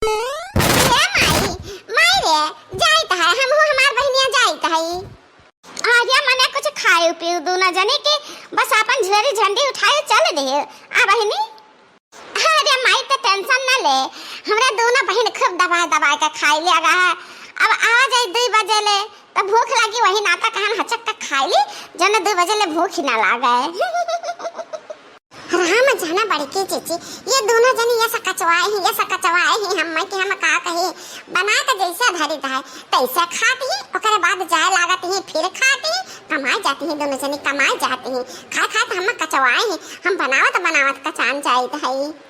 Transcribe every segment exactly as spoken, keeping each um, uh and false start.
हे माई, माई रे, जाइत है, हमहू हमार बहिनिया जाइत है। अरे मने कुछ खाए पीऊ दूनो जनी के, बस आपन झोरी झंडी उठाए चल दे। आ बहिनी, अरे माई त tension न ले, हमरा दूनो बहिन खूब दबाए दबाए के खाई ले गा है। अब आ जाई दुई बजे ले, त भूख लागी वही नाता कहन हचक तक खाई ली, जन दुई बजे ले भूख ही ना लागे। राम जाना बड़की जीजी, ये दूनो जनी ये सकचवाए ही, ये सकचवाए ही, हम कि हम का कही, बना के जैसे धरी है, तैसे खात ही, ओकरे बाद जाए लागत ही, फिर खात ही, कमाए जाती ही, दूनो जनी कमाए जाती ही, खाए खाए त हम कचवाए ही, हम बनावत बनावत कचान जाइत है।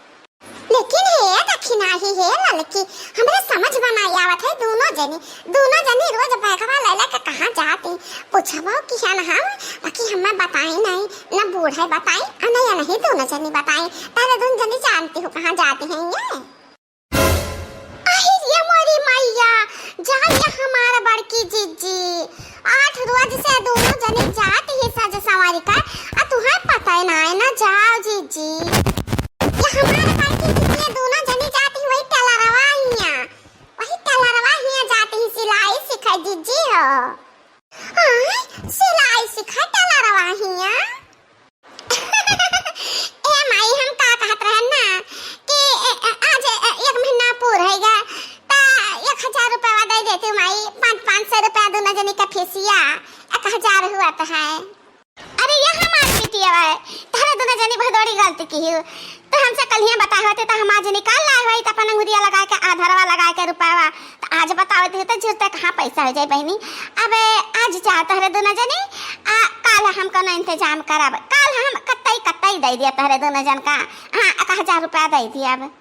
लेकिन हे दखिनाही, हे ललकी, हमरे समझ में नाई आवत है, दूनो जनी, दूनो जनी रोज बैगवा ले लेके कहाँ जाती? पूछबो किहन हम, बाकी हमें बताई नहीं, न बूढ़े बताई, आ न ये नहीं दूनो जनी बताई। तारे दूनो जनी जानती हो कहाँ जाती हैं ये? अहि ये मोरी मैया, जा ये हमार बड़की जीजी, आठ रोज से दूनो जनी जाती ही सज संवारी का, आ तुहैं पता ही नाई ना, जाओ जीजी। ये हमार बड़की जीजी, ये दूनो जनी जाती ही वही टेलरवा हियाँ। वही टेलरवा हियाँ जाती ही सिलाई सिखाई जीजी हो। हाँ, सिलाई सिखाई टेलरवा हियाँ। ए माई, हम का कहत रहन ना कि ए, ए, आज ए, एक महीना पूर है गा, ता एक हजार रुपया दे देती माई, पाँच, पाँच सौ रुपया दूनो जनी का फीसिया, एक हजार हुआ तो है। अरे ये हमार बिटिया है, तहरे दूनो जनी बहुत बड़ी गलती की हो। तो हमसे कल ही बताए होते तो हम आज निकाल लाए होई तो अपन अंगुरिया लगा के, आधारवा लगा के रुपयावा। तो आज बतावत ही तो जुरते कहाँ पैसा हो जाए बहिनी। अब आज जा तहरे दूनो जनी, आ काल हम कोनो इंतजाम करब, काल हम कतई कतई दे दिया तहरे दूनो जन का। हाँ, एक हजार रुपया दे दिया अब।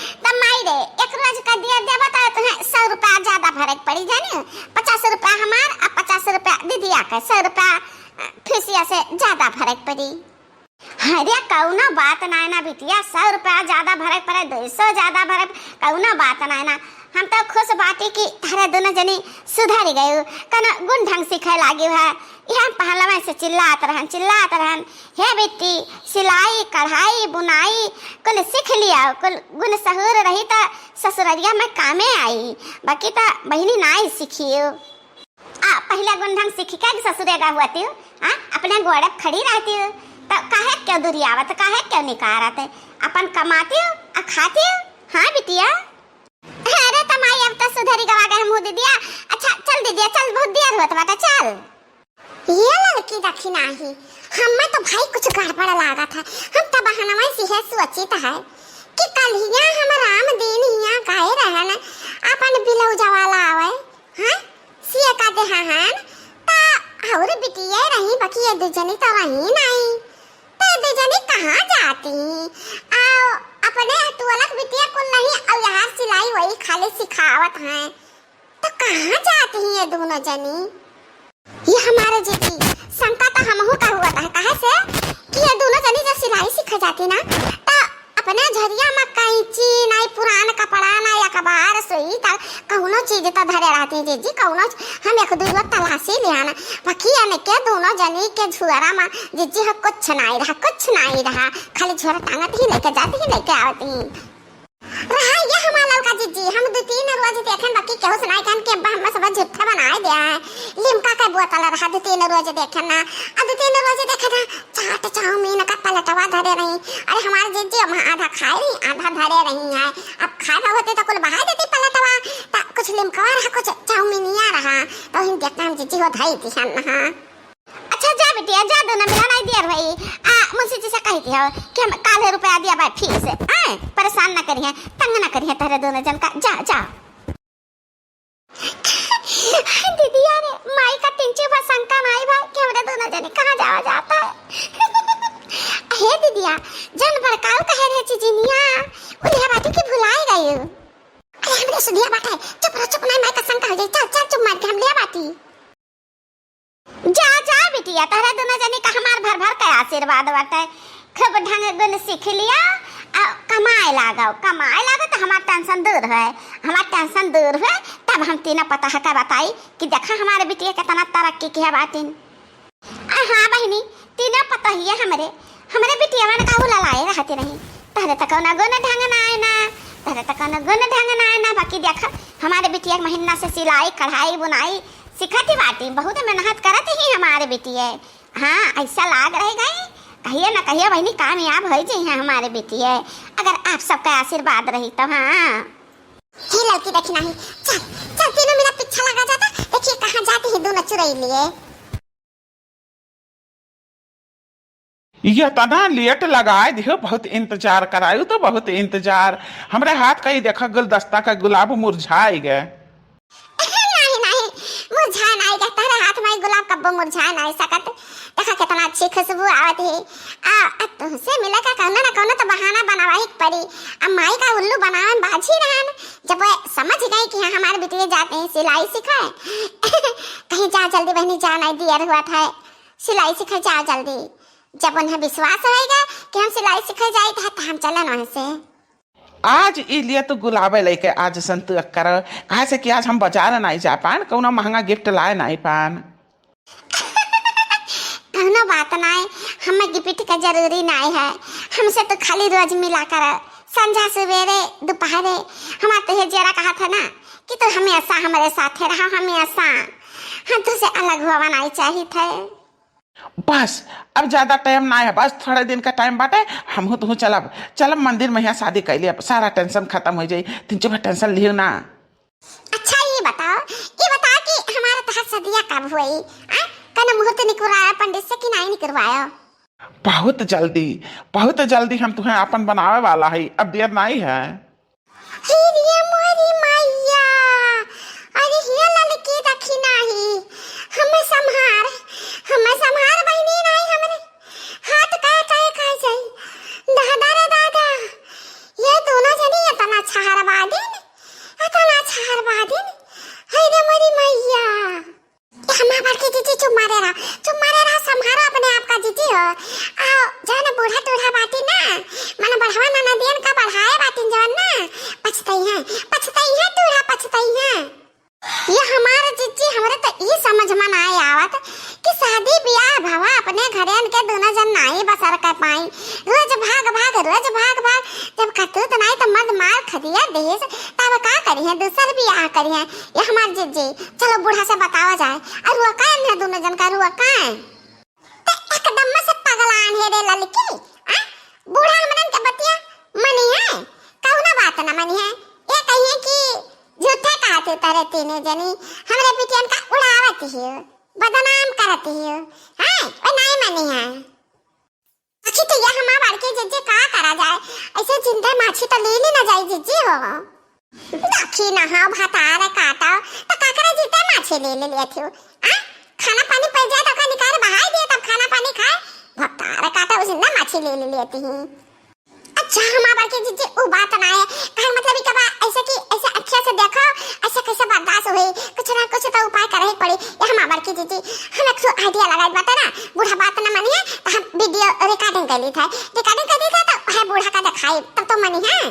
त माई रे, एक रोज का दिया देबा त तुहें सौ रुपया ज्यादा भरे के पड़ी, जानी? पचास रुपया हमार आ पचास रुपया दीदिया के, सौ रुपया, अ, फीसिया से ज्यादा भरे के पड़ी। अरे कौनो बात नाय ना बिटिया, सौ रुपया ज्यादा भरे के पड़े, दो सौ ज्यादा भरे, कौनो बात नाय ना। हम तो खुश बाटी कि तहरे दूनो जनी सुधर गयू, कौनो गुण ढंग सीखे लागी है। यह पहलवे से चिल्लात रहन, चिल्लात रहन, "हे बेटी, सिलाई, कढ़ाई, बुनाई कुल सीख लिया, कुल गुण सहूर रही त ससुररिया में कामे आई, बाकी त बहिनी नाई सीखियो।" आ, पहिले गुण ढंग सीख के ससुरे रहुआती, आ, अपने गोड़े पे खड़ी रहती, त काहे क्यों दुरियावत, काहे क्यों निकारत? अपन कमाती आ खाती। हाँ बिटिया। अरे त माई, अब त सुधरी गवा गए हमहू दीदिया। अच्छा चल दीदिया, चल, बहुत देर होत बाटे, चल। ये ललकी दखिनाही, हमें तो भाई कुछ गड़बड़ लागत है। हम त बहनवा से है सोचित है कि कल हिया हम राम दिन हिया गए रहन अपन ब्लाउजवा लावे, हाँ, सिए का देहा हन, त और बिटिया रही, बाकी ये दू जनी त रही नहीं। त ये दू जनी कहाँ जाती? आओ, अपने टोलक बिटिया कुल नहीं, और यहाँ सिलाई वही खाली सिखावत हैं। त कहाँ जाती हैं ये दूनो जनी? ये हमारे जीजी, शंका त हमहू का हुआ था, काहे से कि ये दूनो जनी जब सिलाई सीखे जाती ना, त अपने झरिया में कैंची, नाई पुरान कपड़ा, नाई अखबार, सुई, त कौनो चीज त धरे रहती जीजी, कौनो च-, हम एक दू गो तलाशी लिया ना, बाकी इनके दूनो जनी के झुआरा में जीजी हो कुछ नाई रहा, कुछ नाई रहा, खाली झोरा टांगत ही लेके जाती ही लेके आवती। रहा ये हमार ललका जीजी, हम दू तीन रोज देखन, बाकी केहू से नाई कहन कि अब्बा हमें सब झूठा बनाए दिया है, लिमका के बोतल रहा, दू तीन रोज देखन ना, आ दू तीन रोज देखन ना, चाट चाउमीन का पलटवा धरे रही। अरे हमार जीजी वहाँ आधा खाए रही, आधा धरे रही है। अब खाए ना होते तो कुल बहा देती पलटवा, त कुछ लिमकवा रहा, कुछ चाउमीनिया रहा, तो हम देखते हम जीजी हो धई दिहन ना। अच्छा जा बिटिया, जा, दूनो मिला नाई दियर भाई। आ, मुंशी जी से कह दिया कि हम काले रुपया दिया बा फीस। आए, परेशान ना करिए, तंग ना करिए तहरे दूनो जन का। जा, जा। दीदिया रे, माई का तिंचू बा शंका नाई बा कि हमरे दूनो जने कहाँ जावा जाता है। हे दीदिया, जन भड़काऊ कहे रहे चिजिनिया, उलिया बाटी की भुलाई गई। अरे हमरे सुधिया बाटे, चुप रहो, चुप, नाई माई का शंका हो जाई। चल, चल, चुप मार के हम लिया बाटी। जा, जा बिटिया, तहरे दूनो जनी का हमार भर भर के आशीर्वाद बाटे। खूब ढंग गुण सीख लिया, आ कमाए लागो, कमाए लागो त हमार tension दूर होए, हमार tension दूर होए, तब हम तीनों पतोह का बताई कि देखा हमारे बिटिया कितना तरक्की किहे बाटिन। आ हाँ बहिनी, तीनों पतोहिया हमरे, हमरे बिटिया मन का ललाए रहती रही, तहरे त कौनो गुण ढंग ना आए ना, तोहरे त कौनो गुण ढंग ना, ना बाकी देख, हमारे बिटिया एक महीना से सिलाई, कढ़ाई, बुनाई सीखत ही बाटी, बहुत मेहनत करत ही हमारे बिटिया। हाँ, ऐसा लाग रह गई, कहिए ना कहिए बहनी कामयाब हो जाई है हमारे बिटिया, अगर आप सबका आशीर्वाद रही तो। हाँ। हे लड़की देखी नहीं, चल, चल तीनों मिला पीछा लगा जाता, देखिए कहाँ जाती है दोनों चुरई लिए। ये तना लेट लगाए दिहो, बहुत इंतजार करायु तो बहुत इंतजार। हमरे हाथ का ही देखा गुलदस्ता का गुलाब मुरझाए गए। नहीं, नहीं, मुरझा नहीं गए, तहरे हाथ में गुलाब कब्बो मुरझा नहीं सकत। देखा कितना अच्छी खुशबू आवत है। आ, आ तुमसे मिले का कौनो ना कौनो तो बहाना बनावा ही पड़ी। अब माई का उल्लू बनावे में बाझी रहन, जब वो समझ गई कि हाँ हमारे बिटिया जाते हैं सिलाई सिखाए, कहीं जा जल्दी बहनी, जा नहीं दियर हुआ था। सिलाई सीखे जाओ जल्दी। जब उन्हें विश्वास होएगा कि हम सिलाई सीखे जाइत है, तो हम चलन वहाँ से। आज ई लिए तू गुलाबे लेके आज संतु कर, काहे से कि आज हम बाजार नाई जा पान, कौनो महंगा गिफ्ट लाए नाई पान। कौनो बात नाई, हमें गिफ्ट का जरूरी नाई है। हमसे तो खाली रोज मिला कर, संझा सवेरे दोपहरे। हमार तो ये जरा कहा था ना कि तू हमेशा हमारे साथे रहा, हमेशा। हम तुझसे अलग हुआ नाई चाहिए थे। बस, अब ज्यादा टाइम ना है, बस थोड़े दिन का टाइम बाटे, हमहू तुहू चलब, चलब मंदिर में यहाँ शादी कैली, अब सारा टेंशन खत्म हो जाई, तुम चुप टेंशन लियो ना। अच्छा, ये बताओ, ये बताओ कि हमारा तहार सदिया कब हुई? आ? कने मुहूर्त निकलवाया पंडित से कि नहीं निकलवाया? बहुत जल्दी, बहुत जल्दी हम तुम्हें आपन बनावे वाला है, अब देर नहीं है। हे रे मोरी मैया, अरे हे ललकी दखिनाही, हमें संभार, हमें संभार बहिनी, नाई हमरे हाथ का, का, का जाई। दादा रे दादा, ये दोनों जनी इतना छहरबादिन, इतना छहरबादिन, हे रे मोरी मैया। ए, हमार बड़की जीजी, चुप मारे रहा, चुप मारे रहा, संभारो अपने आप का जीजी हो। आओ, जौन बूढ़ा टूढ़ा बाटी ना, मन बढ़वा ननदियन का बढ़ाए बाटिन जौन ना, पछतई हैं, पछतई हैं, टूढ़ा पछतई हैं। ये हमार जीजी, हमरे तो ई समझ में नाई आवत कि शादी ब्याह भवा अपने घरे के दोनों जन नाई बसर कर पाई, रोज भाग भाग, रोज भाग भाग, जब करतूत नाई तो मर्द मार खदिया देस, तब का करिहैं, दूसर ब्याह करिहैं। ये हमार जीजी, चलो बूढ़ा से बतावा जाए। अरे वो का है दोनों जन का, रुआ का है? ते एकदम से पगलान है रे ललकी, आ? बूढ़ा हमरन के बतिया मनी है, कौनो बात न मनी है। ये कहिए कि झूठे कहते तरे तीने जनी, हमरे बिटियन का उड़ावत ही, बदनाम करत ही, हैं? ओ नाई मनी है। आखिर तो यह हमार बड़की जिज्जी का करा जाए, ऐसे जिंदा माछी तो ले ली ना जाए जिज्जी हो। दखी ना हो भतार काटो, तो काकरा जीते माछी ले ले लेत हो। आ? खाना पानी पड़ जाए तो ओका निकाल बहाई दिए, तब खाना पानी खाए। भतार काटो, जिंदा माछी ले ले लेती ही। अच्छा, हमार बड़की जिज्जी उ बात ना है, कहल मतलब ई का बा, ऐसे कि ऐसे अखिया से देखो, ऐसे कैसे बर्दाश्त हुई, कुछ ना कुछ तो उपाय करे ही पड़ी। ये हमार बड़की जिज्जी, हम एक ठो idea लगाई बाटे ना, बूढ़ा बात ना मानिए, तो हम video recording कर ली था, recording कर ली था, तो है बूढ़ा का दिखाई, तब तो मानी है।